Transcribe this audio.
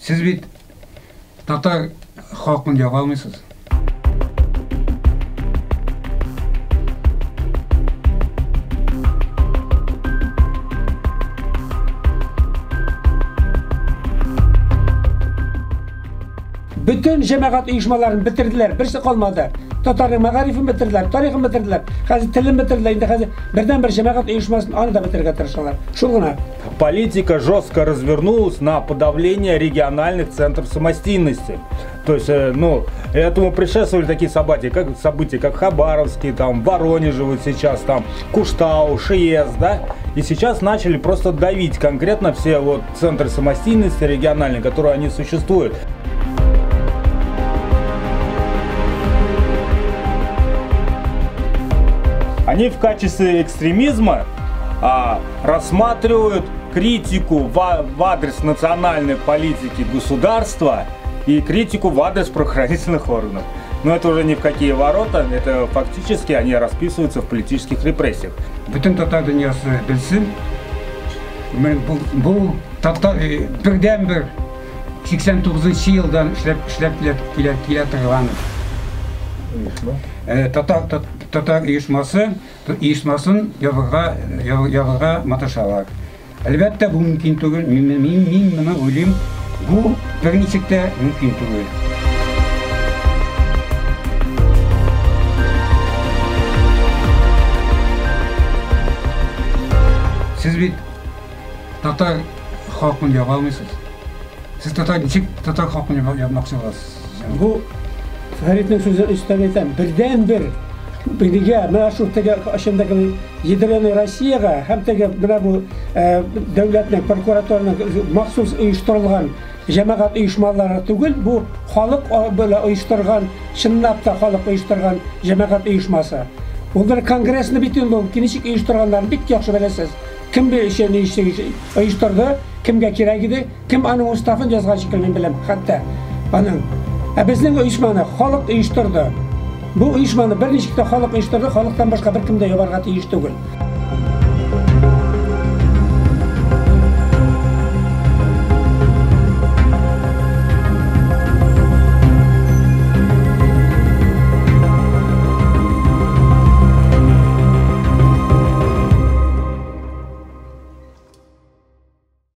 Сез бит татар халкын яба алмыйсыз. Бөтен җәмәгать оешмаларын бетерделәр, берсе калмады. Татарның мәгарифен бетерделәр, тарихын бетерделәр, хәзер телен бетерделәр, инде хәзер бердән-бер җәмәгать оешмасын аны да бетерергә тырышалар. Шул гына. Политика жестко развернулась на подавление региональных центров самостийности. То есть, ну, этому предшествовали такие события, как Хабаровский, там, Воронеже вот сейчас, там, Куштау, Шиес, да? И сейчас начали просто давить конкретно все вот центры самостийности региональные, которые они существуют. Они в качестве экстремизма рассматривают критику в адрес национальной политики государства и критику в адрес правоохранительных органов. Но это уже ни в какие ворота, это фактически они расписываются в политических репрессиях. Бөтен татар дөньясы белсен. Менә бу татар бердән-бер 89 елдан эшләп килә торган татар оешмасын ябырга маташалар. Әлбәттә, бу мөмкин түгел. Мин моны уйлыйм. Бу берничек тә мөмкин түгел. Сез бит татар халкын яба алмыйсыз. Сез татар ничек татар халкын ябмакчы буласыз? Бу Фәритнең сүзен өстәп әйтәм. Бердән-бер бирегә менә шу теге эчендәге Ядреный Россиягә һәм теге менә бу дәүләтнең, прокуратураның махсус оештырылган җәмәгать оешмалары түгел, бу халык белән оештырган, чынлап та халык оештырган җәмәгать оешмасы. Ул бер конгрессны бит инде ул ничек оештырганнарын бик яхшы беләсез. Кем бу эшне оештырды, кемгә кирәк иде, кем аның уставын язган шикелле мин беләм, хәтта аның. Ә безнең оешманы халык оештырды. Бу оешманы берничек тә халык оештырды, халыктан башка беркем дә ябарга тиеш түгел.